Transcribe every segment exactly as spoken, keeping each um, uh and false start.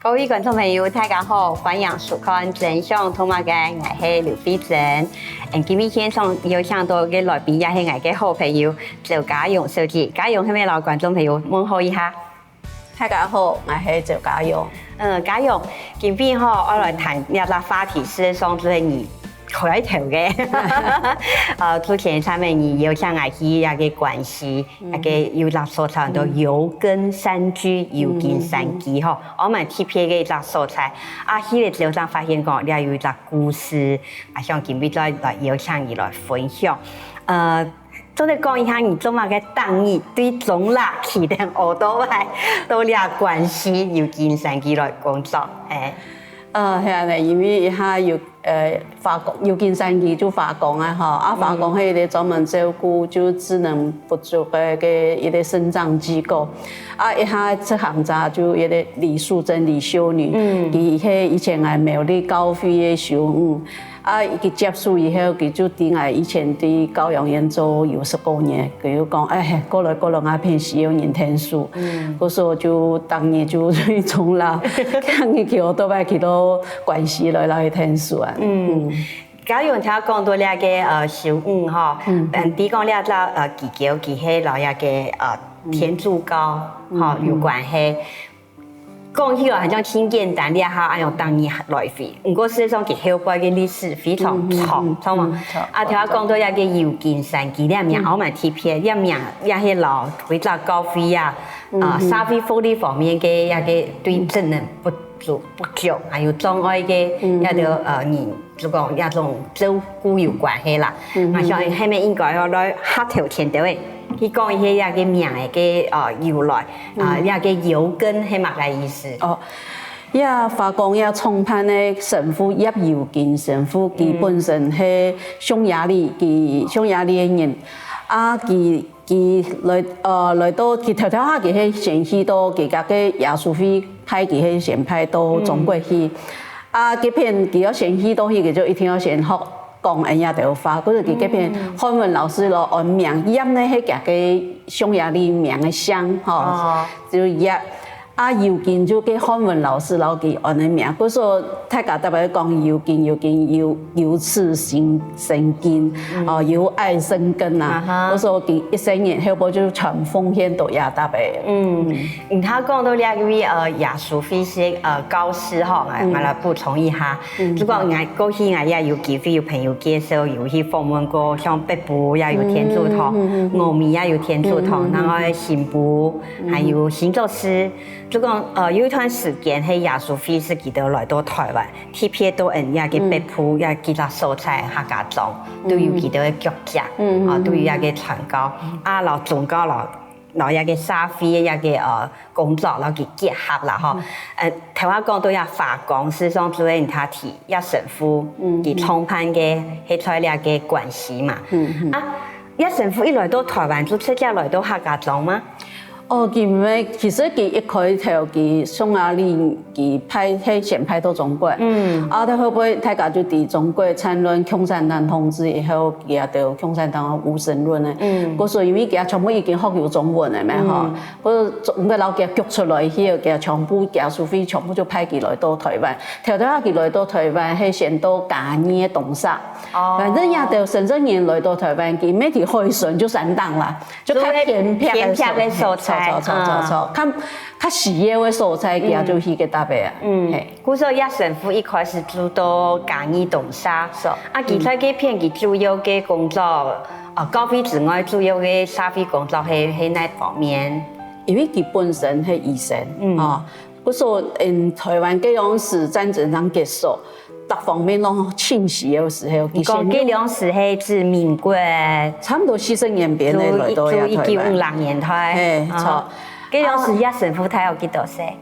各位觀眾朋友，大家好，歡迎收看《真想讀麼个》，𠊎係劉慧珍。嗯，今日線上邀請到个來賓也係𠊎个好朋友周嘉蓉小姐。嘉蓉，係毋係摎觀眾朋友問好一下？大家好，𠊎係周嘉蓉。嗯，嘉蓉，今日吼，𠊎來談這個話題，事實上就係你開頭个。呃，之前上面你邀請𠊎去那個關西， 該个有一隻所在安到有根山居，有根山居吼，𠊎蠻特別个一隻所在。啊，去了之後正發現講，這有一隻故事，啊，想今日再來邀請你來分享。呃，做得講一下你做麼个當日對中壢騎等奧多拜到這關西有根山居來工作？誒。呃，係啊，因為一下有 呃，花崗，有根山居就花崗啊，吼，啊，花崗係一個專門照顧就智能不足个个一個身障機構。啊，一下執行者就一個李淑珍李秀女，嗯，佢係以前𠊎苗栗教會个修女。啊，佢接手以後，佢就知𠊎以前對教養院做有十多年，佢就講，哎，過來，過來，𠊎片需要人𢯭手。嗯，故所就當日就去中壢，當日騎奧多拜騎到關西來，來𢯭手啊。嗯。 嘉蓉頭先講到這個，呃，修女吼，嗯，嗯，你講這隻，呃，機構佢係摎這個，呃，天主教，吼，有關係。講起來好像真簡單，這下恁樣當日來回。毋過事實上佢後背个歷史非常長，嗯，嗯，嗯，長嘛。嗯，長，啊，頭先講到這個有根山居，這名，嗯，𠊎蠻特別，這名也係摎為了教會啊，啊，社會福利方面个這個對職能不足、不足，還有障礙个，嗯，這個，呃，人 就講這種照顧有關係啦。嗯，𠊎想下面應該愛來較頭前兜仔，去講一下這個名仔个，呃，由來，啊，這個有根係麼个意思？哦，這花崗這創辦个神父葉有根神父，佢本身係匈牙利，佢匈牙利个人，啊，佢 佢來，呃，來到，佢頭頭下佢係先去到佢家个耶穌會派，佢係先派到中國去。啊，該片佢愛先去到去，佢就一定愛先學講恁樣个話。故所佢該片漢文老師咯，安名葉呢係佢个匈牙利名个姓，吼，哦，就葉。啊，有根就該漢文老師摎佢安个名。故所大家特別講有根，有根，有，有此生 生根，哦，有愛生根啊。啊哈。故所佢一生人後背就全奉獻到這搭个。嗯，你頭先講到這位，呃，耶穌會个，呃，教師吼，𠊎，𠊎來補充一下。就講𠊎過去𠊎也有機會有朋友介紹，有去訪問過，像北埔也有天主堂，峨眉也有天主堂，然後新埔，還有新竹市。就講，呃，有一段時間，係耶穌會个佢兜來到臺灣， 特別到𠊎這个北埔這幾隻所在客家庄，都有佢兜个腳跡，啊，都有這个傳教，啊，摎宗教摎，摎這个社會个這个，呃，工作摎佢結合啦，吼。呃，頭下講到這花崗，事實上就係你頭提這神父，佢創辦个係在這个關西嘛。啊，這神父一來到臺灣，就直接來到客家庄嗎？ 哦，佢毋係，其實佢一開頭佢匈牙利佢派，係先派到中國，嗯，啊，到後背大家就知中國產卵共產黨統治以後，佢也就共產黨無神論个，嗯，故所因為佢全部已經學有中文个嘛，吼，故所中國摎佢逐出來以後，佢全部耶穌會全部就派佢來到臺灣，頭頭下佢來到臺灣係先到嘉義个東沙，哦，反正也就深圳人來到臺灣，佢毋係在海脣就山頂啦。 就較偏僻个所，偏僻个所在，著，著，著，著，較，較需要个所在，佢就去該搭个啊。嗯，嘿。故所葉神父一開始就到嘉義東沙，啊，佢在該片佢主要个工作，呃，教會之外主要个社會工作係，係哪方面？因為佢本身係醫生，嗯，哦， 故所，嗯，臺灣該央時戰爭正結束，各方面攏清洗个時候，你講該央時係指民國，差毋多四十年前个來到這臺灣。一九五六年代，嘿，著。該央時葉神父大約幾多歲？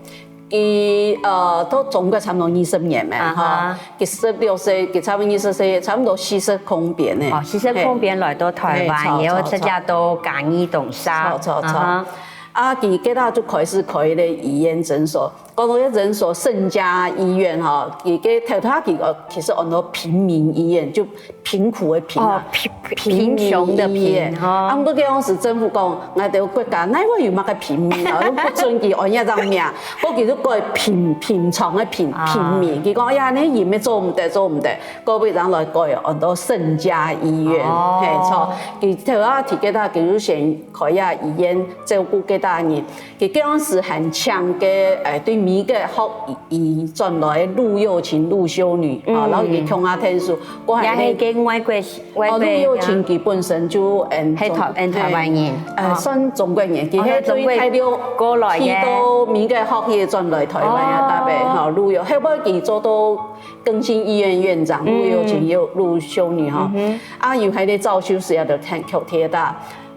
佢，呃，到中國差毋多二十年嘛，吼。佢十六歲，佢差毋多二十歲，差毋多四十空邊个。哦，四十空邊來到臺灣，嘿，著，然後直接到嘉義東沙。著，著，著。啊，佢該搭就開始開个醫院診所。講到該診所聖家醫院吼，佢个頭頭佢个其實安到平民醫院，就貧苦的貧啊，哦，貧貧窮的民醫院貧哈。啊，毋過該當時政府講，𠊎兜國家哪會有麼个平民啊，都不准佢安這張名，過佢就改貧貧窮的貧啊平民。佢講呀，你人也做毋得，做毋得，過尾人來改安到聖家醫院，哦嘿，著。佢頭下提給他，佢就先開呀醫院照顧給他人。 佢該當時還請个誒對美國學醫轉來陸又琴陸修女啊，然後佢共下𢯭手，過也係還跟外國外哦，國陸又琴佢本身就嗯係台嗯台灣人呃，算中國人，佢係對大陸過來个去到美國學醫轉來台灣啊，哦大陸吼，陸又後尾佢做到更新醫院院長，陸又琴又陸修女吼，啊，又還在招修時啊，就聽曲鐵打。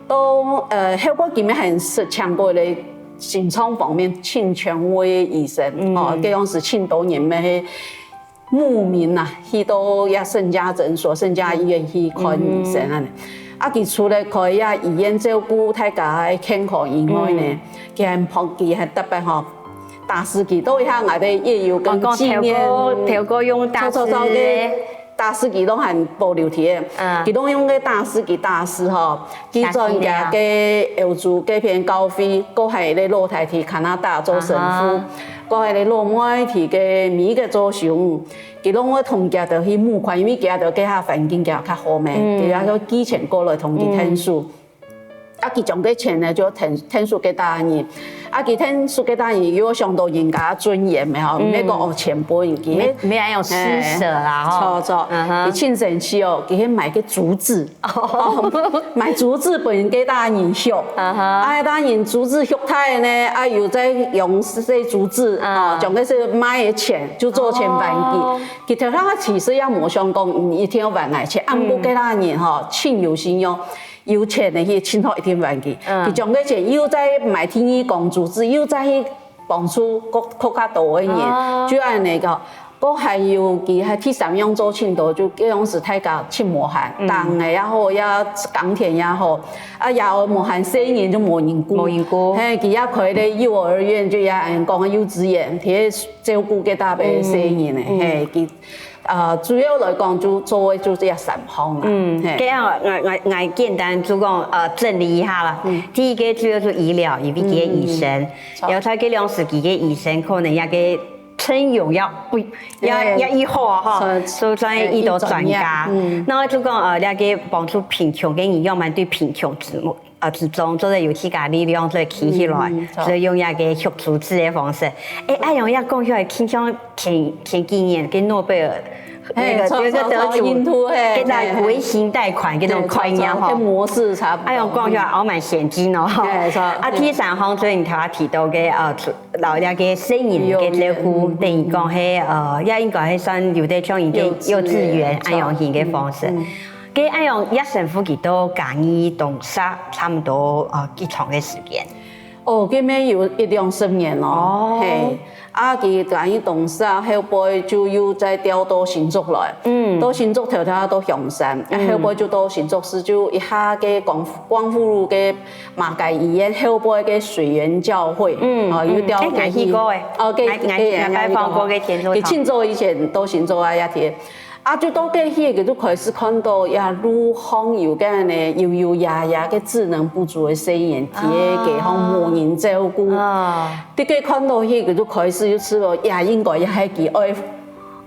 到呃後尾佢乜還識請過个心臟方面盡權威个醫生，哦，該當時盡多人乜慕名啊，去到這聖家診所、聖家醫院去看醫生啊。啊，佢除了開這醫院照顧大家个健康以外呢，佢還幫佢還特別吼，打字機，到一下𠊎兜也有跟紀念，頭過用打字著著著个。 打字機攏還保留起，佢攏用个打字機打字吼，寄轉佢个歐洲該片教會，過還有个老弟去加拿大做神父，過還有个老妹去个美國做修女，佢攏會同佢兜去募款，因為佢兜該下環境較較好咩，佢兜寄錢過來同佢𢯭手。 啊，佢將个錢呢就𢯭𢯭手个大人，啊，佢𢯭手个大人又想到人家尊嚴个吼，毋係講哦錢分人佢，沒有那種施捨啦吼。著著，佢盡生趣哦，佢去買个竹子，買竹子分个大人畜，啊，大人竹子畜大呢，啊，又再用細竹子啊，將个係賣个錢就做錢還佢。佢頭下其實也無想講，嗯，一定愛還𠊎錢，啊，毋過个大人吼，盡有信用。 有錢个去盡好一定還佢，佢將个錢又再買第二公竹子，又再去幫助更更加多个人，就恁呢个。過還有佢還第三樣做盡多，就該當時大家盡無閒，打魚也好，也耕田也好，啊，也無閒，細人就無人顧，無人顧嘿，佢也開个幼兒園，就也恁講幼稚園，佢照顧个大班細人呢，嘿，佢 呃，主要來講就做个就這三項啦。嗯，這樣𠊎𠊎𠊎簡單就講呃整理一下啦。第一個主要就醫療，因為佢个醫生，然後在這兩時期个醫生可能也个程度也不也也以後哈，所以專業醫療專家。那就講呃，這個幫助貧窮个人，要麼對貧窮之母。 呃，之中，做得有自家力量，做得企起來，所以用一個畜竹子个方式。哎，恁樣也講起來，親像前前幾年个諾貝爾那個有個得主，印度嘿，跟那微型貸款這種概念哈，跟模式差不多。哎喲，講起來還蠻先進哦。啊，第三項，所以你頭下提到个呃，老人家个細人个照顧，等於講係呃，也應該係算有點像一個幼稚園恁樣型个方式。 該恁樣，葉神父佢到嘉義東石差毋多呃幾長个時間？哦，該乜有一兩十年咯，嘿。啊，佢嘉義東石後背就又再調到新竹來，嗯，到新竹頭頭到香山，啊，後背就到新竹市，就一下个光光復路个馬偕醫院後背个水源教會，嗯，啊，又調哎，𠊎去過哎，哦，𠊎𠊎𠊎拜訪過个天主堂，佢盡早以前到新竹啊，也去。 啊，就到該去，佢就開始看到呀，路項有个呢，有有呀呀个智能不足个細人，佢个佢項無人照顧。啊，在該看到去，佢就開始就知道，呀，應該也係佢愛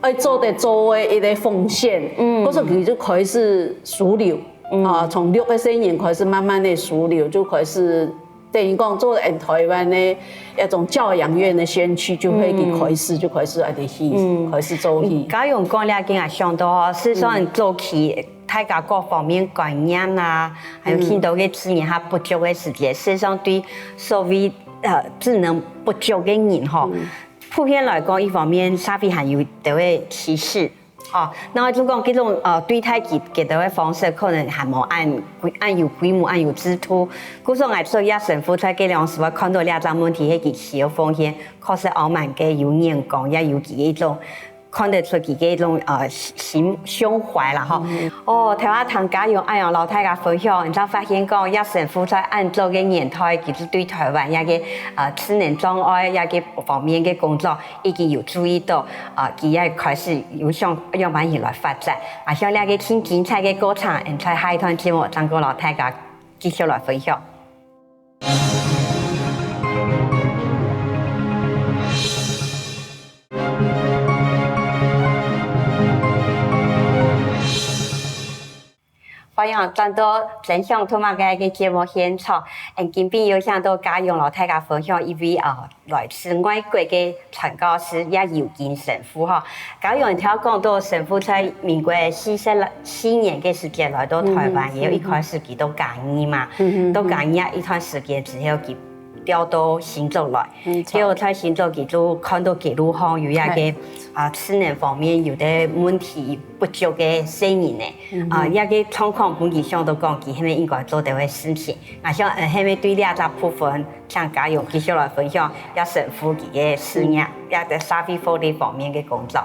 愛做得做个一個奉獻。嗯，可是佢就開始疏流，啊，從六個細人開始慢慢的疏流，就開始 等於講做𠊎台灣个一種教養院个先驅，就會去開始，就開始愛得去，開始做起。嘉榮講了，今日想到哦，事實上早期大家各方面觀念啊，還有聽到个資源較不足个時節，事實上對所謂呃智能不足个人吼，普遍來講，一方面社會還有都會歧視。 哦，那就講這種呃對待佢佢兜个方式，可能還無恁規恁有規模、恁有制度。故所𠊎做葉神父在這兩時，𠊎看到這隻問題，係佢需要奉獻，確實還蠻个有眼光，也有佢一種看得出佢个一種呃心胸懷啦吼。哦，頭下聽嘉榮恁樣摎大家分享，你正發現講葉神父在恁早个年代，其實對臺灣這个呃智能障礙這个方面个工作已經有注意到，呃，佢也開始有想樣般去來發展。啊，像這个盡精彩个過程，你在下一段節目正過摎大家繼續來分享。 歡迎轉到真想讀麼个个節目現場。嗯，今晡日有請到嘉榮摎大家分享一位啊，來自外國个傳教士葉友金神父吼。嘉榮頭講到神父在民國四十四年个時間來到臺灣，嗯哼，也有一開始佢到嘉義嘛，嗯哼，到嘉義啊一段時間之後，佢調到新竹來。 嗯，結果在新竹佢就看到街路項有一个啊智能方面有兜問題不足个細人仔，啊，這个狀況分佢想到講，佢係毋係應該做兜个事情。𠊎想，呃，係毋係對這隻部分，請嘉榮繼續來分享，葉神父佢个事業，這个社會福利方面个工作。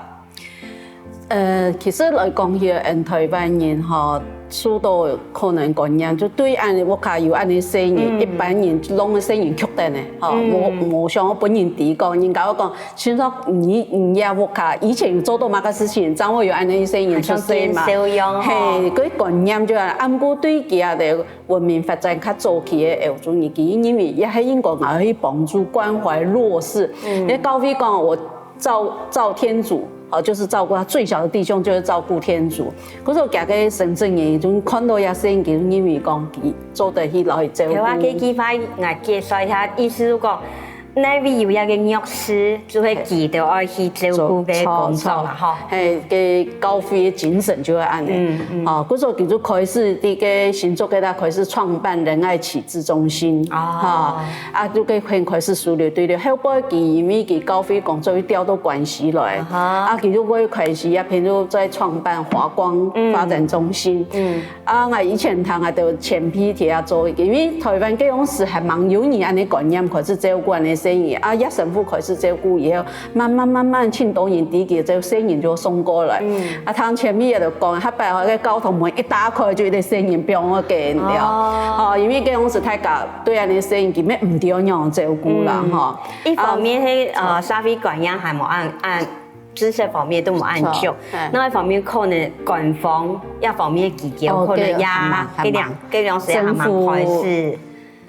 呃，其實來講起，𠊎台灣人吼，受到可能觀念，就對恁樣屋下有恁樣細人，嗯，一般人攏个細人畜等个，吼，嗯，無無想分人知講，人家會講，先生你你這屋下以前有做到麼个事情，正會有恁樣細人出世嘛。好像見笑樣吼。嘿，該觀念就恁樣，啊毋過對其他个文明發展較早期个歐洲人，佢認為也係應該愛去幫助關懷弱勢。嗯，你教會講我 照照天主，哦，就是照顧他最小的弟兄，就是照顧天主。可是佢个神職人員就看到這聖經，認為講佢做得去摎佢照顧。頭下个句話，𠊎解釋一下，意思係講，哪位有一个弱勢，就會記得愛去照顧个工作嘛，吼。嘿，个教會个精神就會恁樣。嗯嗯。哦，故所佢就開始在个新竹个，佢開始創辦仁愛啟智中心，哦，哈，啊，就个很開始輸入對了。後背佢因為佢教會工作又調到關西來，啊哈，啊，佢就會開始啊，譬如再創辦華光發展中心。嗯，啊，𠊎以前聽啊，就前批提啊做，因為台灣該當時還吂有人恁樣觀念，開始照顧恁樣細人，啊，葉神父開始照顧以後，慢慢慢慢，盡多人知佢，這細人就送過來。嗯，啊，聽前批也就講，下擺个教堂門一打開，就一个細人放个了。哦，因為該當時大家 對恁樣細人佢乜毋知愛仰般照顧啦，嗯，吼。一方面係，啊，呃，社會觀念還無恁恁知識方面都無恁足，著，嘿，另外一方面可能官方這方面个機構可能也，哦，該還吂，還吂，該兩該兩時還吂開始。政府，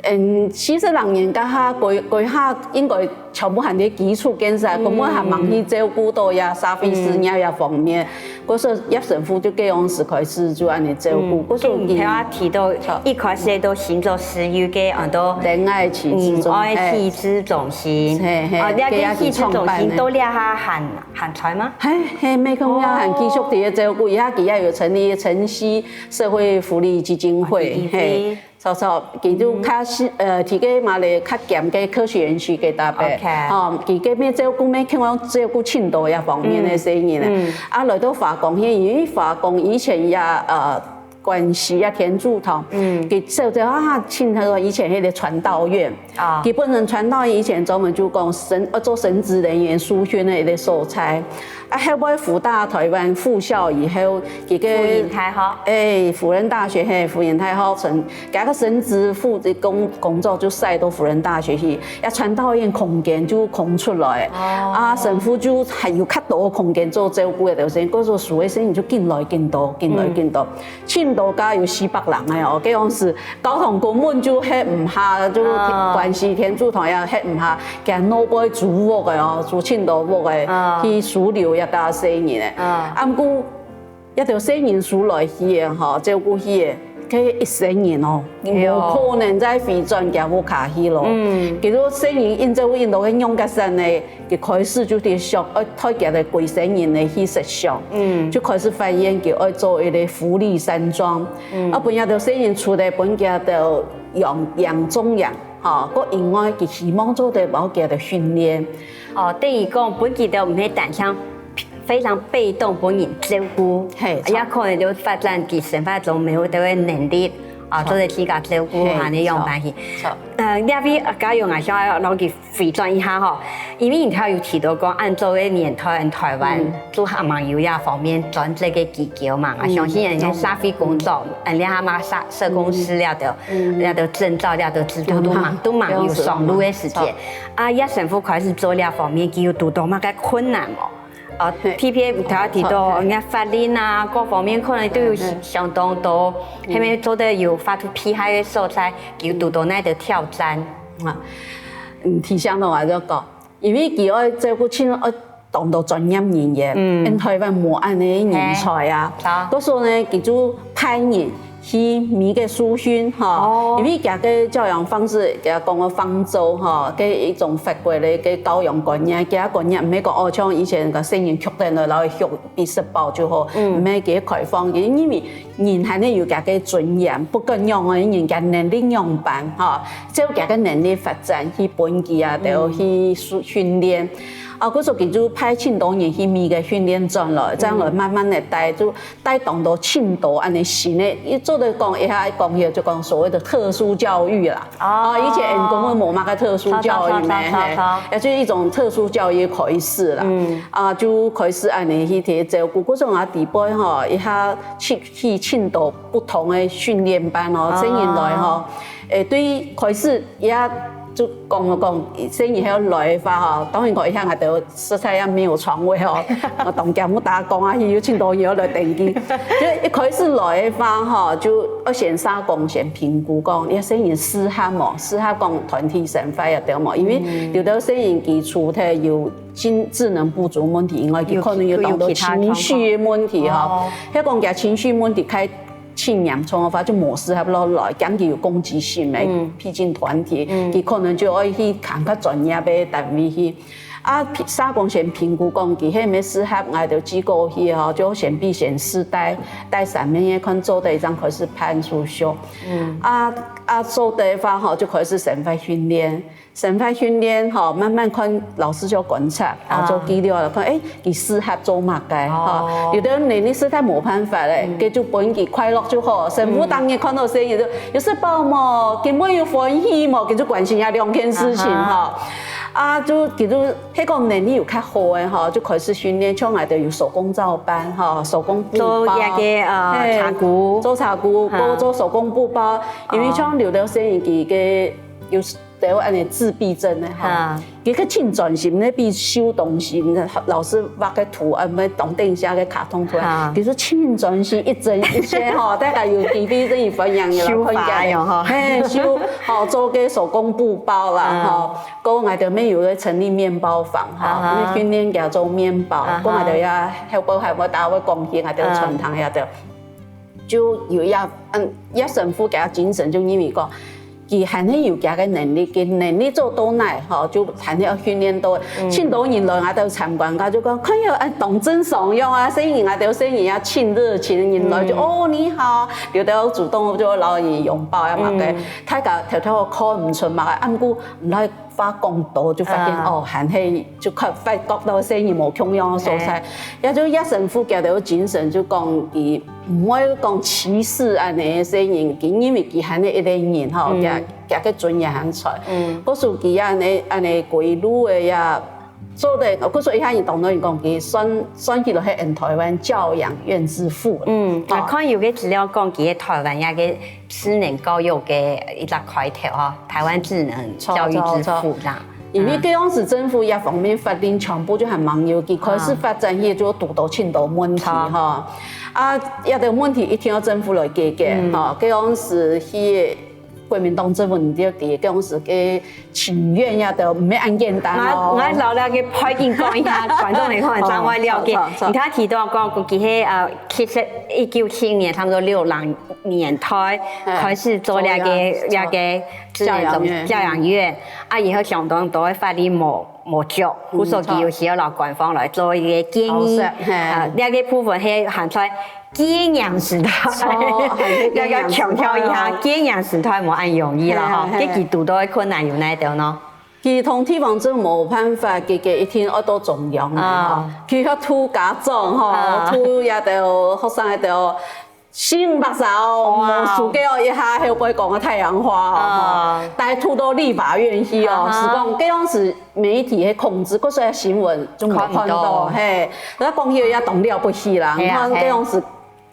嗯，其實老人家下，該該下應該全部還在基礎建設，嗯，根本還吂去照顧到這社會事業這方面。 故所葉神父就該當時開始就恁樣照顧。嗯，故所佢，你頭下提到，著，一開始都新竹市有个安到仁愛啟智中，仁愛啟智中心。嘿，嘿，哦，這个啟智中心到這下還還在嗎？嘿，嘿，每個月還繼續在該照顧，哦，佢也有成立城西社會福利基金會，哦，基金會。嘿。 著著，佢就較適，呃，在該嘛咧較兼个科學園區个搭配，OK，吼，佢該乜照顧乜希望照顧盡多這方面个細人仔。嗯，啊，來到華光，因為華光以前也，呃，關西啊天主堂，嗯，佢做做啊，盡多以前該个傳道院，啊，佢本身傳道院以前專門就講神，呃，做神職人員受訓个一个所在。 啊，後尾輔大臺灣復校以後，佢个輔仁大學，欸，輔仁大學，嘿，輔仁大學成，佢个神職負責工工作就徙到輔仁大學去，也傳道院空間就空出來，哦，啊，神父就還有較多空間做照顧个，就是故所收个細人就緊來緊多，緊來緊多。嗯。 盡多加有四百人个哦，該當時教堂根本就歇毋下，就，哦，關西天主堂也歇毋下，佢外背租屋个哦，租盡多屋个，哦，去收留這兜細人仔。哦。啊，毋過，這兜細人收來去个吼，照顧去个，該一生人哦，哎喲，無可能再回轉佢屋下去咯。嗯。其實細人一直有一路个養甲山呢， 佢開始就在想，愛帶佢个歸生人仔去設想，嗯，就開始發現佢愛做一个福利山莊，嗯，啊，分這兜細人出來，分佢兜養養種養，吼，該另外佢希望做得幫佢兜訓練。哦，等於講，分佢兜毋係單淨非常被動分人照顧，嘿，也可能就發展佢生活中某一个能力，啊，做得自家照顧，嘿還係樣般去。著。呃，這位啊，嘉榮啊，想愛摎佢回轉一下吼，因為你頭有提到講，恁早个年代，台灣就還吂有這方面專職个機構嘛，啊，相信人个社會工作，嗯，這下嘛社社工師了的，了的證照，了的制度都蠻都蠻有上路个時節。啊，葉神父開始做這方面，佢有堵到麼个困難無？ 哦，特別頭提到，人家法令啊，各方面可能都有相當多，係毋係做得有法度避害个所在，有堵到哪个挑戰？啊，嗯，提醒到我就講，因為佢愛照顧盡愛當多專業人員，嗯，台灣無恁樣个人才啊，故所呢，佢就派人 去每个受訓吼，因為佢个教養方式，佢講个方舟吼，个一種法國个个教養觀念，佢个觀念毋係講哦，像以前个細人逐等來，然後學比斯堡就好，毋係佢開放，因為人還係有佢个尊嚴，不管樣个人个能力樣般吼，照佢个能力發展去分佢啊，都去訓訓練。啊，故所佢就派盡多人去每个訓練轉來，這樣來慢慢个帶，就 帶動到盡多恁樣新个，佢做得講一下講起來就講所謂的特殊教育啦。哦，以前𠊎等無麼个特殊教育咩，嘿，也就一種特殊教育開始啦。嗯，啊，就開始恁樣去替照顧。故所𠊎底背吼，一下去去盡多不同个訓練班哦，成人來吼，誒，對開始也就講講，成人還要來个話吼，當然講一下𠊎等 實在也沒有床位哦。𠊎當驚𠊎打講啊，有盡多人來登記。就一開始來个話吼，就愛先社工先評估講，這細人適合無？適合講團體生活也對無？因為有兜細人佢除忒有智智能不足問題以外，佢可能有當多情緒个問題吼。係講佢情緒問題較盡嚴重个話，就無適合落來，驚佢有攻擊性个，畢竟團體，佢可能就愛去看較專業个單位去。 啊，社工先評估講，佢係毋係適合𠊎兜機構去吼，就先必先試帶，帶三個月看做得正開始辦手續。嗯，啊啊做得个話吼，就開始生活訓練。生活訓練吼，慢慢看老師就觀察，然後做記錄，看誒，佢適合做麼个吼。有兜人你實在無辦法咧，佢就分佢快樂就好，生活當中看到細人就有食飽無，今晡有歡喜無，佢就關心這兩件事情吼。 啊，就其實係講能力有較好个吼，就開始訓練，像𠊎兜有手工皂班吼，手工布包，做這个呃茶壺，做茶壺，包做手工布包，因為像有兜細人佢个有兜恁樣自閉症个吼，佢个盡專心咧，比修東西，老師畫个圖啊，毋係當頂下个卡通圖啊，其實盡專心一針一線吼，大家有機會可以分享个啦，修法喲吼，嘿，修好做个手工布包啦吼。 過𠊎兜乜有个成立麵包房吼，因為訓練佢做麵包，過𠊎兜也後背還會打會講起𠊎兜餐廳也兜，就有一嗯，一神父佢个精神就認為講，佢還係有佢个能力，佢能力做到哪吼，就還係愛訓練到。盡多人來𠊎兜參觀，佢就講，看有啊，當正常樣啊，細人𠊎兜細人啊，盡熱情，人來就哦你好，有兜主動就摎人擁抱啊麼个，大家頭頭看毋出麼个，毋過 毋來話講多，就發現哦，還係就較發覺到細人無共樣个所在。也就葉神父佢个精神就講，佢毋會講歧視恁樣个細人，佢認為佢還係一個人吼，佢佢个尊嚴還在。故所佢恁樣恁樣歸路个呀，做得，故所一下人當多人講，佢算算起來係𠊎台灣教養院之父。嗯，𠊎看有个資料講，佢个台灣也个 智能教育个一隻開頭吼，台灣智能教育之父啦。因為該央時政府這方面法令全部就還吂有，佢開始發展也就堵到盡多問題吼。啊，這兜問題一定愛政府來解決吼。該央時去國民黨政府你就知，該央時个請願這兜毋係恁簡單哦。𠊎𠊎摎這个背景講一下，觀眾朋友可能正會了解。你頭提到講，佢係呃，其實一九七零年差不多六零 年代開始做這個這個智能教養院，啊以後相當多个法律無無足，故所佢有需要摎官方來做一個建議。啊，這個部分係還在戒嚴時代，這個強調一下，戒嚴時代無恁容易啦吼。該佢堵到个困難有哪兜呢？ 佢同地方政府無辦法，佢个一定愛到中央个吼，佢愛渡家長吼，渡這兜學生這兜新北少，哇哦，無輸過一下後背講个太陽花哦，啊。吼，帶渡到立法院去哦，啊哈。是講，該樣是媒體个控制，可是新聞就無看到，看毋到。嘿，那講起也當了不起啦，嘿啊，你看，嘿。該樣是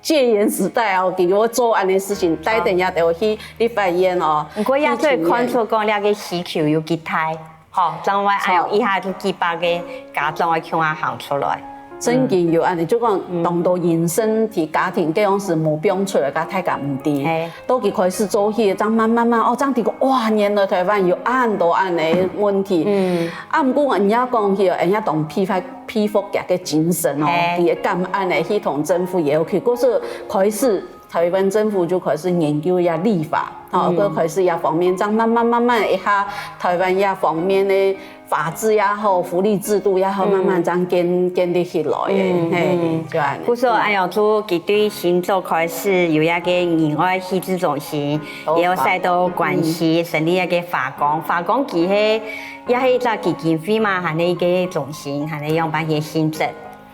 戒嚴時代哦，給我做恁个事情，帶等也得去立法院哦，毋過也可以看出講，這个需求有幾大。 吼，正會恁樣，著。一下就幾百个家長个共下行出來。真經有恁呢，就講，嗯。當多人生个家庭，該樣是無放出來，个大家毋知。嘿。到佢開始做起，正慢慢慢，哦，正知講，哇，原來台灣有恁多恁呢問題。嗯。啊，毋過人家講起，人家當佩服，佩服佢个精神哦，嘿。佢个感恩呢，去同政府要求，可是開始 台灣政府就開始研究這立法，吼，嗯。就開始這方面，正慢慢慢慢一下，台灣這方面个法制也好，福利制度也好，嗯。慢慢正建，建立起來个，嗯，嘿，嗯。就恁呢。故所，哎喲，就佢對新竹開始有一个仁愛失智中心，哦，也有使到關西，嗯。成立一个華光，華光佢係，也係一隻基金會嘛，還係一个中心，還係仰般个性質？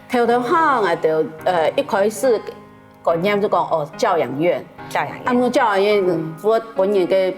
頭頭下，𠊎兜，呃，一開始 觀念就講，哦，教養院。教養院。啊，𠊎教養院，嗯。𠊎本人个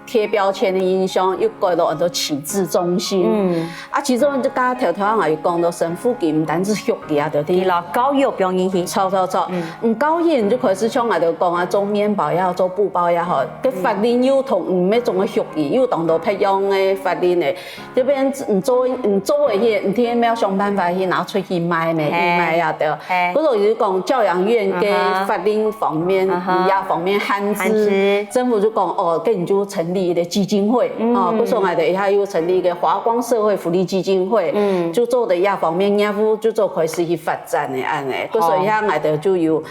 貼標籤个印象又改到安到啟智中心。嗯。啊，其中就剛剛頭頭啊，有講到神父佢毋單止學歷啊，對不對？對咯，教育放入去。著，著，著。嗯。嗯，教育就開始像𠊎兜講啊，做麵包也好，做布包也好，个法令又同毋係總个學歷，又當多別樣个法令个。 這邊你做，你做个去，你天天要想辦法去拿出去賣呢，嘿。義賣啊，對。嘿。或者就是講教養院个，嗯哼。法令方面，嗯哼。這方面限制，限制。政府就講，哦，該你就成立一个基金會，嗯。哦，故所𠊎兜一下又成立一个華光社會福利基金會，嗯。就做得這方面業務，就做開始去發展个恁呢。故所一下𠊎兜就有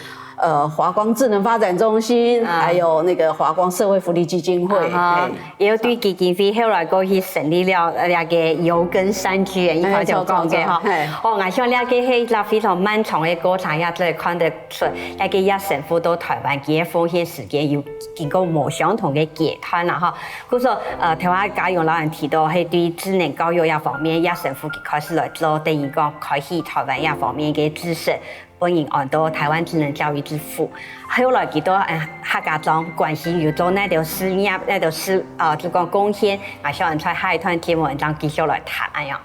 呃，華光智能發展中心，啊。還有那個華光社會福利基金會，啊哈。嘿。也有對基金會後來過去成立了，呃，那個遊耕山居，一開始有講過哈。嘿，著，著，嘿。哦，𠊎想那個係一個非常漫長的過程，也做得看得出，那個葉神父到台灣，佢个奉獻時間有經過無相同的階段啦哈。故所，呃，頭下嘉榮老師提到，係對智能教育這方面，葉神父佢開始來做，等於講開啟台灣這方面个知識。 本人安到台灣智能教育之父。後來佢到，呃，客家庄關西有做哪兜事業，哪兜事，呃，就講貢獻，𠊎想在下一段節目正繼續來談，恁樣。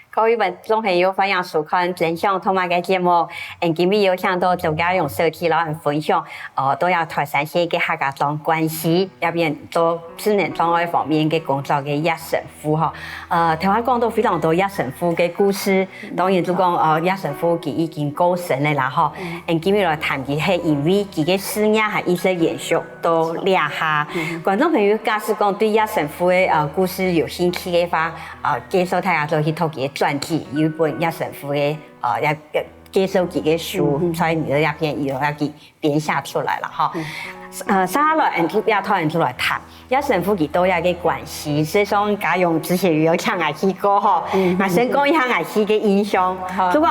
各位觀眾朋友，歡迎收看《真想讀麼个》節目。𠊎今日有請到周嘉榮書記摎𠊎分享，呃，到這台三線个客家庄關西，這片做智能障礙方面个工作个葉神父吼。呃，頭下講到非常多葉神父个故事，當然就講，呃，葉神父佢已經過身了啦吼。嗯。𠊎今日來談佢係因為佢个事業還一直延續 到這下。嗯。觀眾朋友，假使講對葉神父个，呃，故事有興趣个話，呃，介紹大家做去讀佢个傳記，有一本葉神父个，呃，也，也介紹佢个書，嗯，嗯。所以你在這片有要去編寫出來了哈。嗯。呃，接下來，𠊎就要討論出來談，葉神父佢到這个關西，事實上，嘉榮之前有請𠊎去過吼，嗯。𠊎先講一下𠊎去个印象。好。如果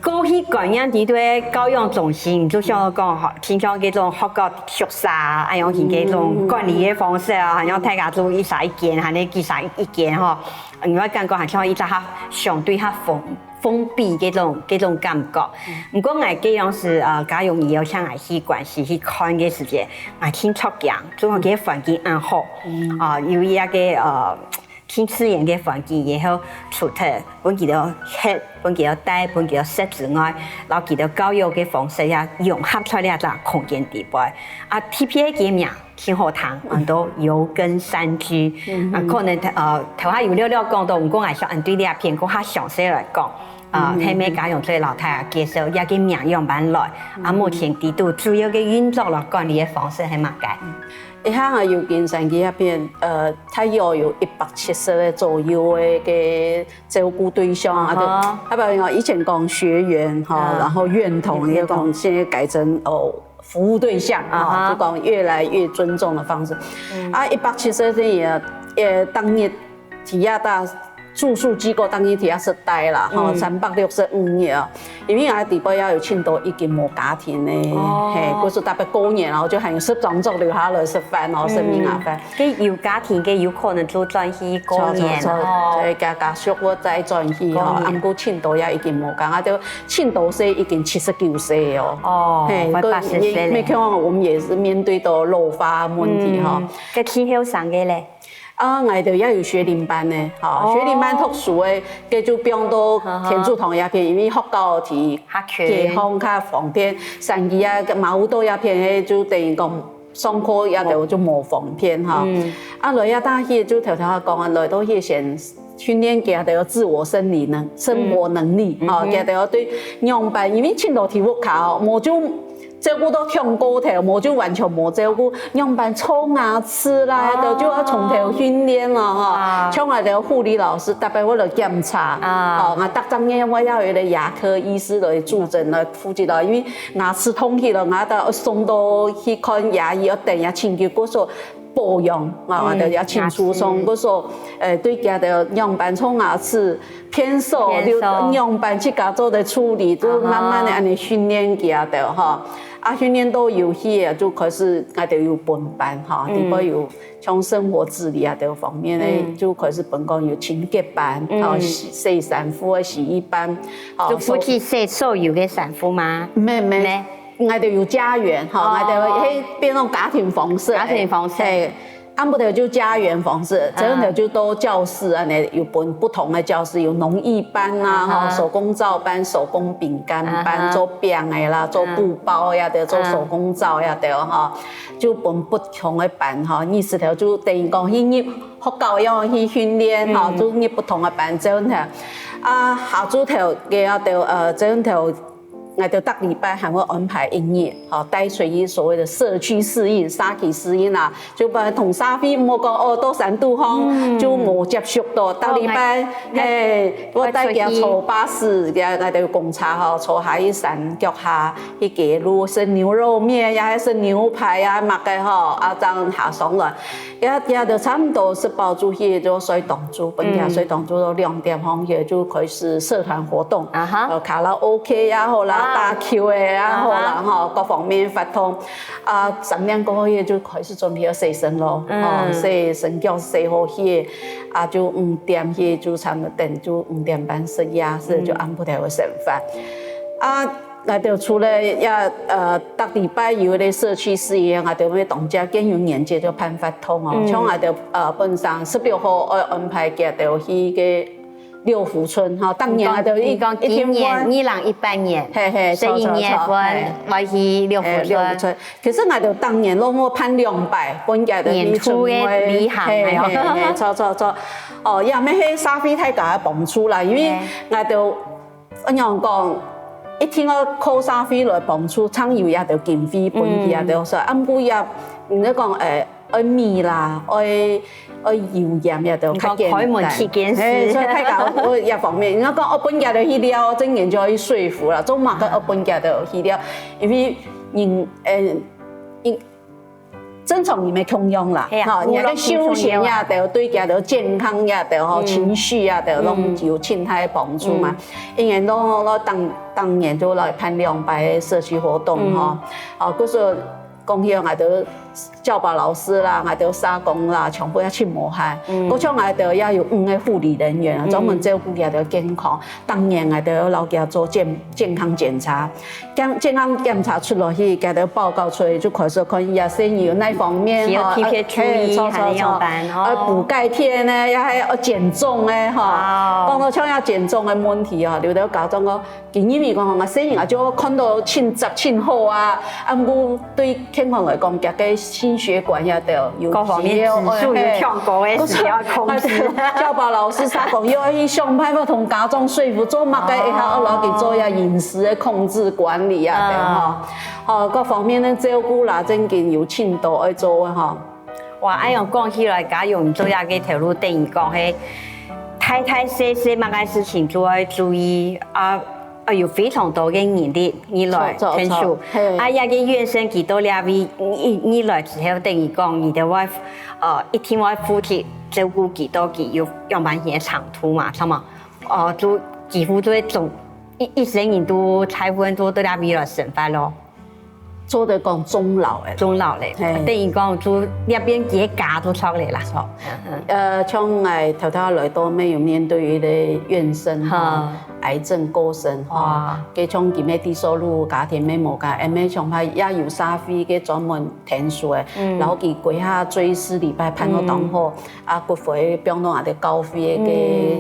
過去觀念裡對教養中心，就像講吼，親像該種學校宿舍啊，恁樣形該種管理个方式啊，好像大家就一儕一間，還係幾儕一間吼，你會感覺好像一隻較相對較封，封閉該種，該種感覺。毋過𠊎該樣時，呃，嘉榮佢邀請𠊎去關西去看个時節，𠊎盡著驚，就講該環境恁好，啊，有一個，呃， 盡自然个環境，然後除忒分佢兜歇、分佢兜戴、分佢兜食之外，摎佢兜教育个方式也融合出來這隻空間底背。啊，特別个名盡好聽，安到遊耕山居。嗯哼。啊，可能，呃，頭下有略略講到，毋過𠊎想恁對這片，過較詳細來講。 啊，嗯，係毋係嘉榮做摎大家介紹，這個名仰般來？啊，嗯。目前底肚主要个運作摎管理个方式係麼个？一下啊，遊耕山居這片，呃，大約有一百七十个左右个个照顧對象啊，啊哈。就，代表講以前講學員哈，啊。然後院童，嗯，院童。也講現在改成，哦，服務對象啊，啊哈。就講越來越尊重的方式。嗯。啊，一百七十个也，也當日 體驗到住宿機構當然係愛實待啦，吼，三百六十五日啊，因為𠊎底背也有盡多已經無家庭个，哦，嘿，故所特別過年，然後就還有十張桌留下來食飯哦，食年夜飯。該有家庭个有可能就轉去過年哦。所以家家屬屋再轉去吼，過年。啊毋過盡多也已經無家，啊就盡多歲已經七十九歲哦。哦，嘿，快八十歲了。你看我們也是面對到老化問題哈。嗯，該盡後生个咧？ 啊，𠊎兜也有學齡班呢，吼，哦。學齡班讀書个，該就放到天主堂這片，因為學校在街坊較方便，山區啊，馬武道這片，該就等於講上課也就就無方便哈。嗯。啊，來這搭去就頭頭講啊，來到去先訓練佢兜自我生理能、生活能力，嗯。吼，嗯哼。佢兜對仰般，因為盡多在屋下哦，無就 照顧到傷過頭，無就完全無照顧，仰般搓牙齒啦，哦。就愛從頭訓練了哈。啊。像𠊎兜護理老師，特別會來檢查，啊。哦，𠊎逐隻月𠊎也有一個牙科醫師來駐診來負責咯，因為牙齒痛起來，𠊎兜送到去看牙醫，要等牙齒，結果說 保養，啊，嗯，就要清楚上，牙齒。故所，呃，對佢兜仰般沖牙齒、便所，便所。就仰般自家做得處理，就慢慢个恁呢訓練佢兜哈。啊，訓練到有去啊，就開始𠊎兜有分班哈，嗯。底背有像生活自理啊，這方面呢，嗯。就開始分講有清潔班，嗯。啊，洗，洗衫褲个洗衣班，啊，就負責洗所有个衫褲嗎？沒，沒。沒。 𠊎兜有家園，吼，哦。𠊎兜係變成家庭訪視，家庭訪視。嘿，暗晡頭就家園訪視，啊。朝晨頭就到教室，恁呢有分不同个教室，有農藝班啊，啊哈。吼，手工皂班、手工餅乾班，啊哈。做餅个啦，做布包呀，啊。對，做手工皂呀，對，吼，就分不同个班，吼，日時頭就等於講去入學校樣去訓練，吼，嗯。就入不同个班，朝晨頭。啊，下晝頭个啊，對，呃，朝晨頭 𠊎兜逐禮拜還會安排一日，吼，帶出去所謂的社區適應、社區適應啊，就毋同社會毋好講哦，到山肚項，嗯。就無接觸到。逐禮拜，哦，𠊎，嘿，𠊎帶佢坐巴士，𠊎，𠊎兜有公車吼，坐下去山腳下，去街路食牛肉麵呀，還係食牛排啊，麼个吼，啊，正下上來。 也，也就差毋多食飽就去，就睡當晝，分佢睡當晝到兩點鐘，佢就開始社團活動，啊哈。呃，卡拉OK也好啦，啊。打球个也好啦，啊哈。吼，各方面活動。啊，三點過後，佢就開始準備要洗身咯，嗯。哦，洗身腳洗好去，啊，就五點去，就差毋多等就五點半食夜，是就暗晡頭个食飯。嗯。啊， 𠊎兜除了也，呃，逐禮拜有个社區適應，𠊎兜會當加更有年節就辦活動哦。嗯。像𠊎兜，呃，本身十六號愛安排佢兜去个六福村，吼，當年𠊎兜一，你講，你講今年，一定會，二零一八年，嘿，嘿，十一月份，著，著，著，嘿。愛去六福村。嘿，六福村。其實𠊎兜當年攏會辦兩擺，分佢兜去春會。年初个旅行，嘿，嘿，嘿，著，著，著。哦，也毋係社會大家个幫助啦，因為，嘿。𠊎兜 恁樣講，一定愛靠社會來幫助，正有這兜經費分佢啊，嗯。著，所以，啊，毋過也，你講，誒，愛米啦，愛，愛油鹽這兜較簡單。你講開門七件事。嘿，所以大家，𠊎這方面，你講，哦，分佢兜去尞，正經就愛去說服啦，做麼个愛分佢兜去尞？因為人，誒，因 正常人个共樣啦，嘿啊，吼，你个休閒也得，對佢个健康也得，吼，嗯。情緒也得，嗯。攏有盡大个幫助嘛。嗯。因為攏，攏當，當年就來辦兩擺个社區活動，嗯。吼。哦，故所講起𠊎兜教保老師啦，𠊎兜社工啦，全部也盡無閒。嗯。故像𠊎兜也有五个護理人員啊，嗯。專門照顧佢个健康。當年𠊎兜有摎佢做健，健康檢查。 健，健康檢查出來去，佢兜報告出來，就開始看佢个身體有哪方面，需要特別注意，吼，啊，嘿，著，著，著，還是仰般，哦。啊，補鈣片呢，也還要減重呢，吼。哦。講到像要減重个問題哦，有兜家長講，今日你講，𠊎身體啊，就看到盡紮盡好啊，啊，毋過對健康來講，佢个心血管也得有各方面需要，指數有，哎，嘿。跳高的，需要控制。教保老師他講，又要去想辦法同家長說服，做麼个，哦。一下要摎佢做一下飲食的控制管理啊，嗯。對，吼。 吼，各方面个照顧啦，正經有盡多愛做个吼。哇，恁樣講起來，家勇做這个頭路，等於講，嘿，大大細細麼个事情都愛注意啊。啊，有非常多个人力，你來，著，著，𢯭手。著，嘿。啊，這个院生佢到這位，你，你來之後，等於講，你就會，呃，一定會負責照顧佢到佢有樣般个程度嘛，係嘛？哦，就幾乎就會總，一，一生人都大部分都到這位來生活咯。做得講終老个。終老个，嘿。等於講就這邊佢个家都出來啦。著。嗯，嗯。呃，像𠊎頭頭來到，乜有面對一个院生吼，哈。癌症過身吼，哇。該像佢乜低收入家庭乜無个，乜想法也有社會个專門𢯭手个，嗯。然後佢歸下追思禮拜辦到當好，嗯。 啊，骨灰放到𠊎兜教會个，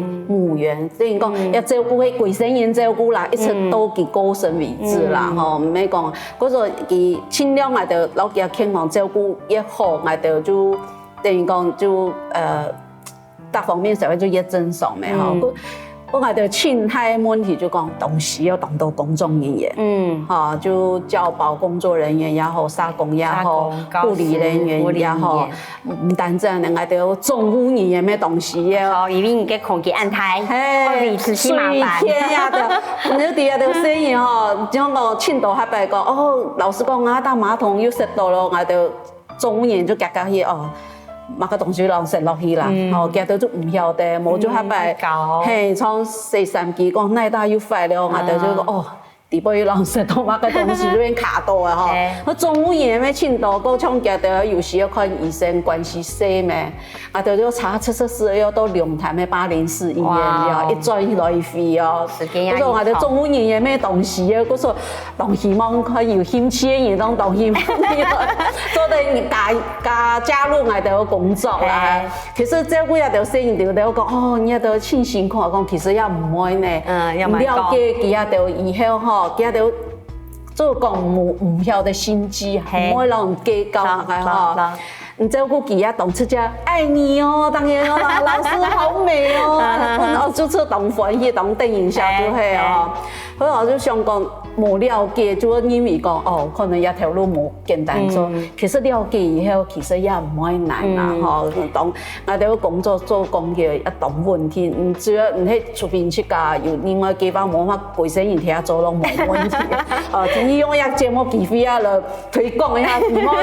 嗯。墓園，等於講，嗯。愛照顧，係歸生人照顧啦，一直到佢過身為止啦，嗯。吼，毋係講，故所佢盡量𠊎兜老家健康照顧越好，𠊎兜就等於講就，呃，各方面社會就越正常个吼。嗯。故，故𠊎兜盡大个問題就講，當時有當多工作人員，嗯。吼，就教保工作人員也好，社工也好，社工、護理人員也好，教師、護理人員。 毋單淨恁樣，𠊎兜總務人員乜當時个。哦，因為你个空間恁大，嘿，愛維持起碼吧。水電啊，對，你知啊，對，細人吼，像講盡多下擺講，哦，老師講啊，搭馬桶又塞到咯，𠊎兜總務人員就遽遽去哦，麼个東西摎塞落去啦，嗯。哦，佢兜就毋曉得，無就下擺，嗯，搞。嘿，從洗衫機講，哪搭又壞了，𠊎兜就講，啊。哦， 底背有人食到麼个東西，就變卡到啊吼。嘿。該總務人員乜盡多，過像佢兜有時要看醫生，關係細咩，啊，就要查測測試，要到龍潭个八零四醫院，哇哦。一轉來回哦。時間也不過𠊎兜總務人員乜當時个，故所當希望看有興趣个人，當，當希望做得加，加，加入𠊎兜个工作啦。嘿。 其實照顧這兜細人仔，就講，哦，你這兜盡辛苦，講其實也毋會呢。嗯，也毋會講。了解佢這兜以後吼，佢這兜做講無，毋曉得心機，嘿。毋會摎人計較，好，大概吼。好，好。你照顧佢啊，當直接，愛你哦，當然哦，老師好美哦，哦，就係當歡喜，當得人惜就係哦。嘿，嘿。 所以𠊎就想講，無了解，就會認為講，哦，可能這條路無簡單做。嗯。其實了解以後，其實也毋會難啊，嗯。吼。當𠊎兜工作做工个一種問題，嗯，主要毋係除非自家有另外計畫，無法歸生人天下做攏無問題。哦，今日用這節目機會啊，來推廣一下，希望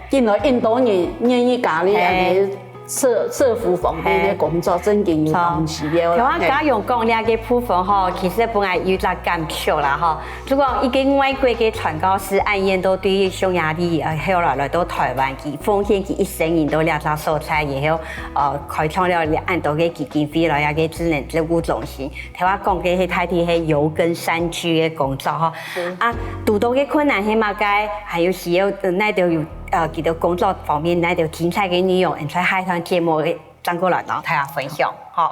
今來印度人願意加入，嘿。 社，社福方面个工作，嘿。正經有當時个。像𠊎家勇講這个部分吼，其實本來有一隻感觸啦吼。如果一個外國个傳教士恁樣都對匈牙利，呃，後來來到台灣，佢奉獻佢一生人到這隻所在，然後，呃，開創了恁多个基金會，來這个智能照顧中心。頭下講个係大體係尤根山居个工作吼。是。啊，堵到个困難係麼个？還有需要，呃，哪兜有 呃，佢兜工作方面，哪兜精彩个內容，𠊎等在下一段節目正過來摎大家分享，吼。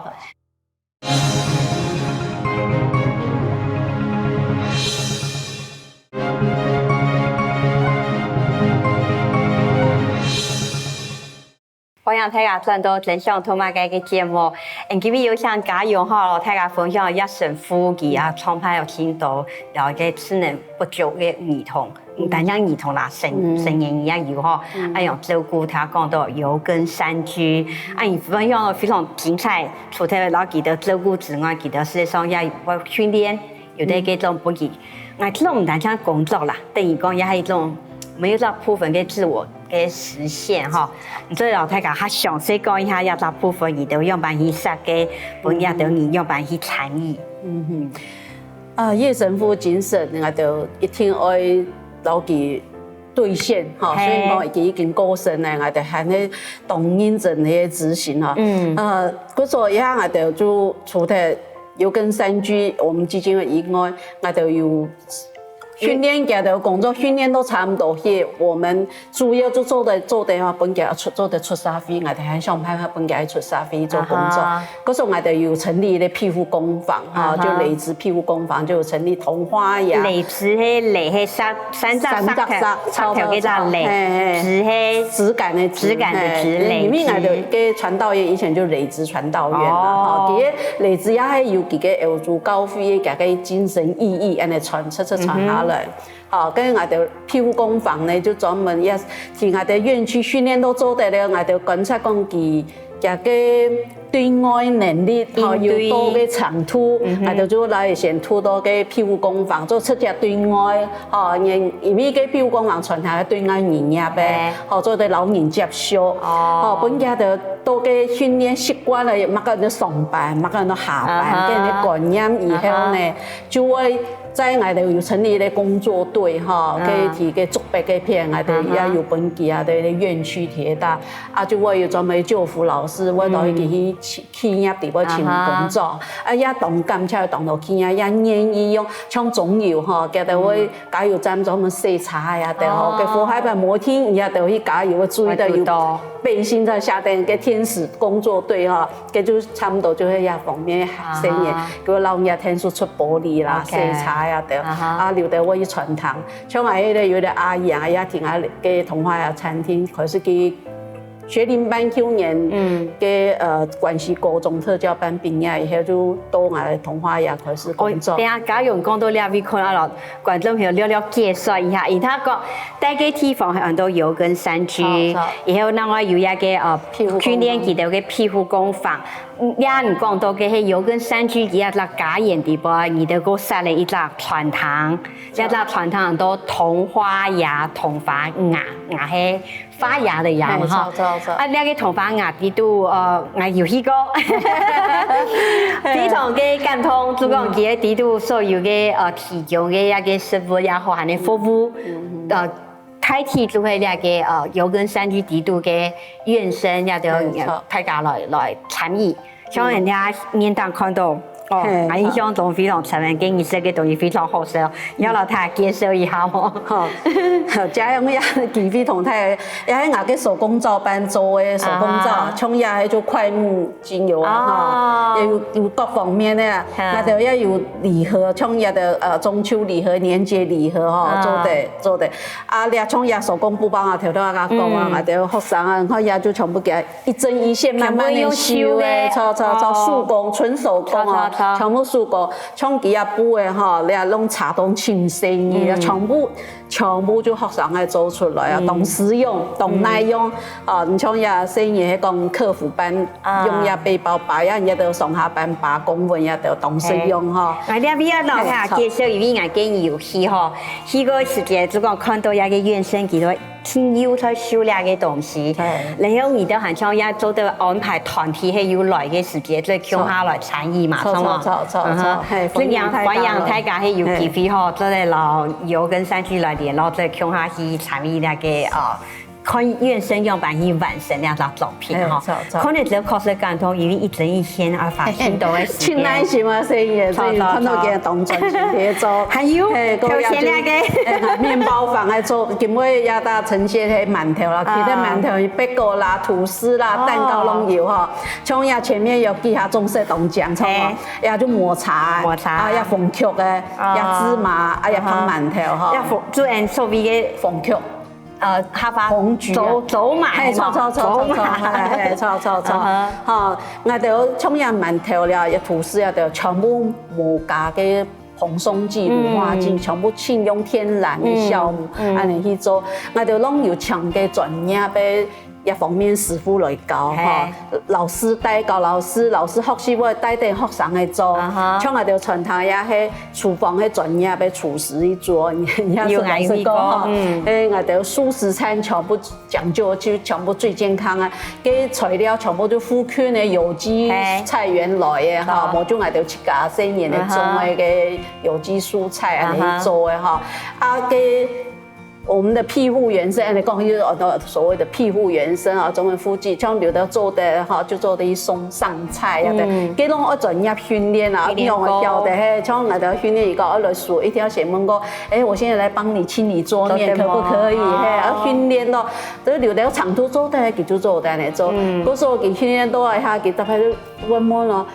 歡迎大家轉到真想讀麼个个節目，𠊎今日有請家勇吼，大家分享一下神父佢啊創辦有盡多了解智能不足个兒童。 嗯，單淨兒童啦，成，嗯。成年人也有吼，嗯。啊，用照顧，頭下講到尤根山居，啊，你分享非常精彩，除了摎佢兜照顧之外，佢兜事實上也有訓練，有个該種不易。嗯。𠊎這種毋單淨工作啦，等於講也係一種，沒有這部分个自我个實現吼。你做得摎大家較詳細講一下，這隻部分，你兜樣般去設計，分這兜人樣般去參與。嗯哼。 啊，葉神父精神，𠊎兜一定愛牢記兌現，吼，嘿。雖然講佢已經過身了，𠊎兜還係當認真个執行，吼。嗯。呃，故所以下𠊎兜就除了尤根山居，我們基金會以外，𠊎兜有訓練佢兜工作，訓練都差不多，係我們 主要就做得，做得吼，分佢出，做得出社會，𠊎兜還想辦法分佢出社會做工作。啊哈。故所𠊎兜有成立一個庇護工房，哈，啊哈。就雷子庇護工房，就有成立桐花芽。雷子係雷係石，三隻石頭，三隻石，石頭个石雷，嘿，嘿。子係質感个質，質感个質，嘿，雷子。因為𠊎兜个傳道院以前就雷子傳道院嘛，哦。哈，其實雷子也係有幾個歐洲教會个佢个精神意義，恁樣傳，出，出傳下來。嗯哼。 哦，跟𠊎兜庇護工房呢，就專門也替𠊎兜院區訓練都做得了，𠊎兜觀察講佢，佢个對外能力，吼，應對。有到个程度，嗯哼。啊，就就來先渡到个庇護工房，就直接對外，吼，因，因為个庇護工房全係對外營業个，嘿。吼，做得摎人接觸，哦。吼，分佢兜到个訓練習慣了，麼个人上班，麼个人下班，啊哈。這樣个觀念以後呢，啊哈。就會在𠊎兜有成立个工作隊，吼，啊。个提个竹北个片，𠊎兜啊哈。也有分佢啊，在院區鐵道，啊，就會有專門个救扶老師，會到佢去 企業底背尋工作，啊哈。啊，也當感謝當多企業也願意用，像中油吼，佢兜會加油站專門洗車个啊，對吼，哦。个火海板摩天，也都去加油，注意到有我知道。背心在下面，个天使工作隊吼，个就差不多就係這方面个生意，啊哈。个老人家天使出玻璃啦，OK。洗車个啊，對，啊哈。啊，有个會去餐廳，像𠊎个有个阿姨啊，也聽𠊎个童話呀餐廳，開始去 學齡班舊年，嗯。个，呃，關西高中特教班畢業以後，就到𠊎个童話營開始工作。哦，等下嘉勇講到這位，可能摎觀眾朋友略略介紹一下，因為佢講，該个地方還安到游耕山居，好，好。以後另外有一個，呃，庇護工房。訓練佢兜个庇護工房。嗯，這你講到个係游耕山居，佢也在家園底背，你兜過設立一隻餐廳，這隻餐廳安到童話營，童話營，營係 花園个園嘛，嘿，吼。著，著，著。啊，這個童話營裡肚，呃，𠊎有去過。非常个感動，就講佢个裡肚所有个，呃，提供个一個食物也好，還有服務，嗯，嗯。呃，大體就係這個，呃，游耕山居裡肚个院生，也就，嘿，著。大家來，來參與。 像人家面頂看到，哦，嘿，𠊎印象中非常深刻，該日式个東西非常好食哦，你愛摎大家介紹一下無？好，好，這樣也機會同大家，也係𠊎个手工皂班做个手工皂，啊哈。像也係做檜木精油啊，哦。哈，也有，有各方面个啊，哈。𠊎兜也有禮盒，像也个，呃，中秋禮盒、年節禮盒吼，啊。做得，做得。啊，這像也手工布包啊，頭頭啊講啊，嗯。𠊎兜學生啊，你看也就全部佢 一針一線慢慢个繡个，全部用繡个，著，著，著，哦。手工，純手工哦，著，著，著。全部手工，像佢个布个吼，你啊攏查到盡細膩啊，嗯。全部，全部就學生个做出來啊，嗯。當實用，當耐用。嗯。啊，你像這細人係講客服班，啊。用這背包包，也，也都上下班包公文，也都當實用吼。嘿。啊，這位啊，老師啊，嘿，著。介紹，因為𠊎今日有去吼，去个時節，就講看到這個院生，佢都 盡有在收這個東西。嘿。然後你兜還像也做得安排團體，係有來个時節，做共下來參與嘛，著，係無？著，著，著，著，嗯哼。嘿，歡迎大家來。歡迎大家係有機會吼，嘿。做得摎游耕山居來聯絡，做共下去參與這個，呃，看院生樣般去完成這隻作品吼。嘿，著，著。可能就確實感動，因為一針一線啊，花盡多个時間。盡耐心啊，細人，著，著，所以看到佢个動作，著。特別做。還有，嘿，頭先那個。哎，麵包房還做， 今晡日也大呈現个饅頭啦，啊。其實饅頭有八個啦、吐司啦、哦。蛋糕攏有吼。像也前面有幾下裝飾東西，像嘛，嘿。也就抹茶，抹茶。啊，也紅曲个，啊。也芝麻，啊，也爿饅頭吼。啊哈。也紅，做恁所謂个紅曲。呃，客話紅橘啊。走，走馬嘿，係嘛？著，著，著，走馬。著，嘿，嘿，著，著，著。啊哈。吼，𠊎兜像也饅頭了，也吐司也都全部無加个 膨鬆劑、嗯。乳化劑，全部盡用天然个酵母，嗯，嗯。恁樣去做。𠊎兜攏有請个專業个這方面師傅來教，嘿。吼。老師帶，教老師，老師學習會帶等學生來做。啊哈。像𠊎兜餐廳也係廚房个專業个廚師去做，你，你也是老師講，有，有，吼。嗯。哎，𠊎兜素食餐全部 講究就全部最健康啊，該材料全部都附近个有機嘿。菜園來个哈，啊哈。無就𠊎兜自家細人仔種个該有機蔬菜啊，啊哈。恁樣做个哈。啊，該我們的庇護院舍，恁樣講，就是所謂的庇護院舍啊，中文復健，像有的做得哈，就做得一送上菜啊，對。嗯。該攏愛專業訓練啊，訓練過。用得曉得，嘿，像𠊎兜訓練一個，愛來數，一定要先問過，哎，我現在來幫你清理桌面，做得嗎？可不可以？嘿，要訓練到 就留到長途做得，佢就做得恁樣做。嗯。故所佢訓練到啊，佢大概就問問咯，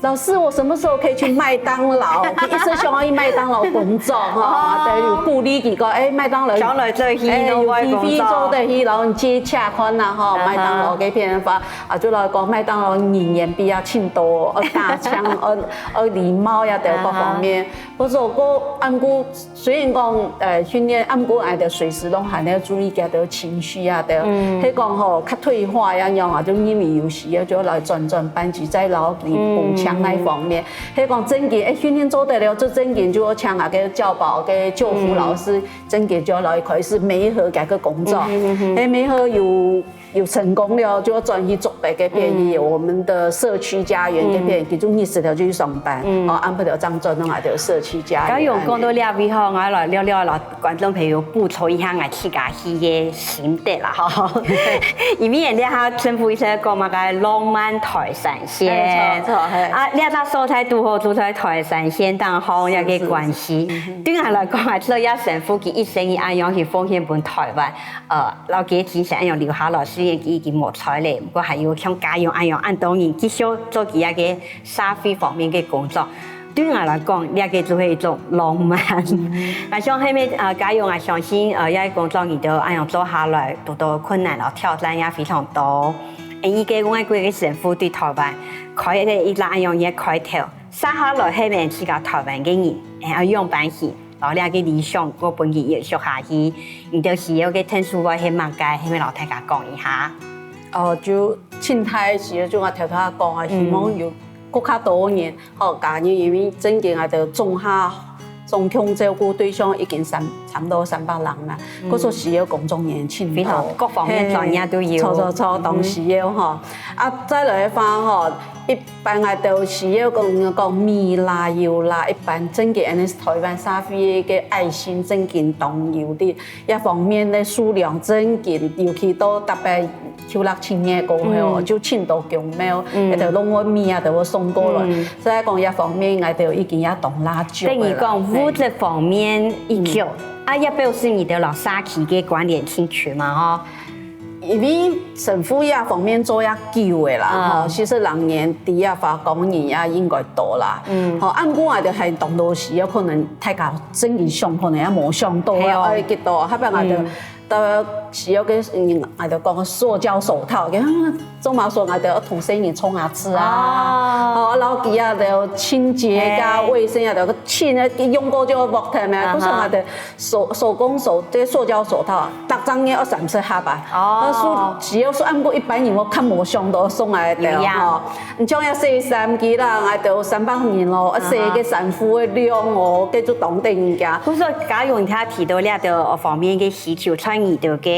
老師，我什麼時候可以去麥當勞？佢一直想要去麥當勞工作哈，哦。對，有鼓勵佢講，哎，麥當勞，想來做去，哎，有機會做得去，然後你接洽看啦哈，嗯哼。麥當勞該片的話，啊，就來講麥當勞人員比較盡多，呃，打槍，呃，呃，禮貌呀，等各方面。嗯哼。不過我，啊毋過，雖然講，呃，訓練，啊毋過，𠊎兜隨時攏還要注意佢兜情緒啊，對。嗯。係講吼，較退化呀，樣啊，就因為有時啊，就來轉轉班級，再老裡補強那一方面。 係講正經，哎，訓練做得了，這正經就請那個教保、个救護老師，正經就來開始媒合該個工作。嗯哼，嗯哼。哎，媒合有，有成功了，就要轉去竹北該片，嗯。有我們的社區家園該片，嗯。其中意識了就去上班，嗯。哦，安排了張專弄來的社區家園。剛有講到這位吼，𠊎來聊聊啦。 觀眾朋友補充一下𠊎自家去个心得啦吼。因為人家哈政府一直講嘛，个浪漫台三線。哎，著，著，嘿。啊，這隻所在堵好就在台三線當中，這个關係。是，是，是。嗯哼。對𠊎來講，𠊎這也神父佢一生一恁樣去奉獻分台灣，呃，然後佢个精神恁樣留下來，雖然佢已經無在了，不過還有像家用恁樣，恁多人繼續做佢个社會方面个工作。 對𠊎來講，這个就係一種浪漫。嗯。啊，像後面，呃，家用啊，相信，呃，這个工作你兜恁樣做下來，堵到困難咯，挑戰也非常多。因為个外國个神父對台灣開个一拉恁樣个開頭，接下來後面自家台灣个人，哎，愛仰般去，然後這个理想，𠊎分佢延續下去，你兜需要个天數會係麼个，後面摎大家講一下。哦，就盡大个時候，就𠊎頭頭講啊，希望有更加多个人 好，家人因為正經𠊎兜總下，總共照顧對象已經三，差不多三百人啦。嗯。故所需要工作人員盡多。非常，各方面專業都有。嘿，著，著，著，當需要吼。啊，再來个話吼，一般𠊎兜需要講，講米啦、油啦，一般正經恁樣台灣社會个愛心正經當有的，這方面个數量正經，尤其到特別 舊曆七月過後哦，嗯。就盡多供廟，嗯。該兜攏會米啊，都會送過來。嗯。所以講，這方面，𠊎兜已經也當拉足个啦。等於講，嘿。物質方面已經，嗯。啊，也表示你兜摎社區个關聯盡強嘛，吼。因為神父這方面做也久个啦，啊。吼，四十零年，在這話講人也應該多啦。嗯。吼，啊毋過𠊎兜還當多時，有可能大家真正想，可能也無想到，係哦。愛幾多，後尾𠊎兜，嗯。 到時候个，嗯，𠊎兜講个塑膠手套，啊，做麼个說𠊎兜愛同細人沖牙齒啊，哦。吼，然後佢啊，就清潔啊、嘿。衛生啊，就清啊，用過就會剝忒咩，啊哈。故所𠊎兜手，手工手，這塑膠手套，逐隻月愛三十盒啊。哦。啊，所以只要係，啊毋過一般人𠊎較無想到送來个，有影。吼。 你像這洗衫機啦，𠊎兜三百人咯，啊，洗个衫褲个量哦，該就當得人驚。故所家用佢提到這兜方面个需求，在你兜个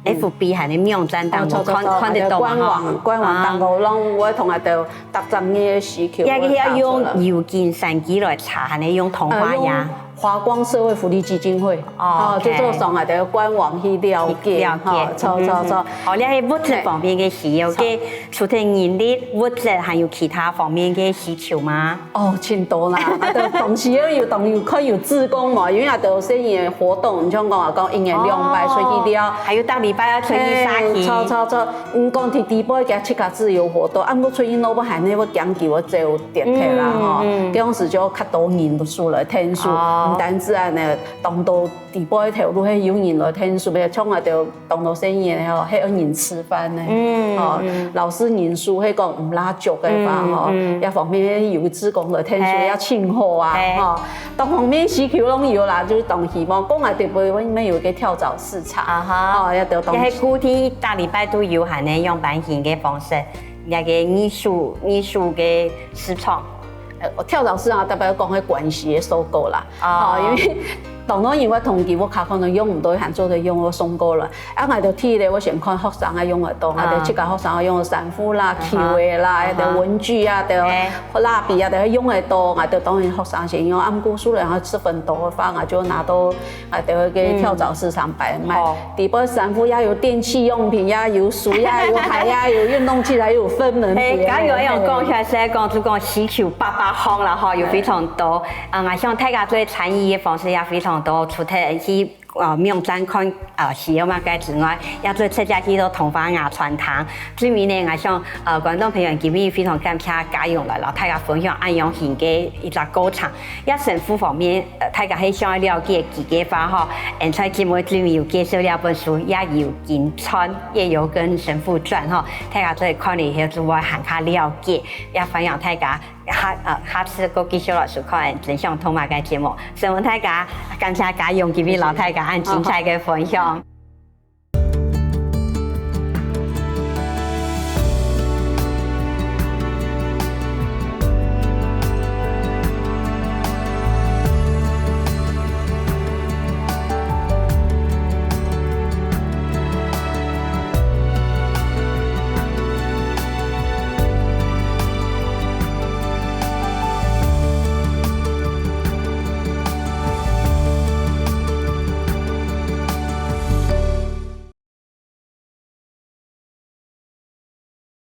FB還係網站當中看，哦，著，著，著，看得到嘛，官網，吼？官網當中，啊。攏會同𠊎兜逐隻个需求會打出來。這个愛用郵件、手機來查，還係用電話呀？呃，用 華光社會福利基金會，哦，哦，OK。就做上𠊎兜官網去了解，了解，吼，著，著，著。嗯，嗯。哦，這係物質方面个需要，嘿。个除忒人力、物質，還有其他方面个需求嗎？哦，盡多啦，啊，就當時有，有當有，看有志工嘛，因為啊，就細人个活動，你像講啊，講一年兩擺出去尞。哦，還有逐禮拜愛出去社區。嘿，著，著，著。 毋講在底背佢自家自由活動，啊，毋過出去外背還係會驚佢會走跌忒啦，嗯，吼。嗯。該樣時就較多人出來𢯭手，哦。毋單止恁樣，當多底背頭路係有人來𢯭手，像𠊎兜當多細人个吼，係愛人食飯呢。嗯，吼，嗯。老師人數係講毋罅足个話，嗯，吼，嗯。這方面有志工來𢯭手，嘿。也盡好啊，嘿。吼。 各方面需求攏有啦，就係當希望講啊，底背會有一個跳蚤市場，啊哈。哦，也就當也係固定逐禮拜都有恁樣樣般形个方式，那個藝術，藝術个市場。呃，跳蚤市場特別講个關西个收購啦，哦。哦，因為當多人會同佢屋下可能用毋到，還做得用个送過來。 啊，𠊎兜第一个，𠊎先看學生个用个多，𠊎兜，啊。自家學生个用个衫褲啦、啊哈。球个啦，啊哈。該兜文具啊，該兜，嘿。蠟筆啊，該兜用个多，𠊎兜當然學生先用。啊，毋過數量啊，十分多个話，𠊎就拿到𠊎兜个跳蚤市場擺賣。嗯。哦。底背衫褲也有，電器用品也有，書也有，鞋也有，運動器材也有，分門別類。嘿，剛有恁樣講起來，實在講，就講需求百百項啦，吼，有非常多。嘿。啊，𠊎想大家做生意个方式也非常多，除忒去呃網站看呃需要麼个之外，也做直接去到東華雅餐廳。最尾呢，𠊎想呃觀眾朋友今日非常感謝嘉勇來摎大家分享恁樣形个一隻過程。也神父方面，呃大家係想要了解佢个話吼，嗯，在節目最尾有介紹這本書，也有金傳，也有跟神父傳吼，大家做得看了以後就會還較了解，也歡迎大家下呃下次過繼續來收看《真想讀麼个》節目。承蒙大家，感謝嘉勇今日摎大家恁精彩个分享。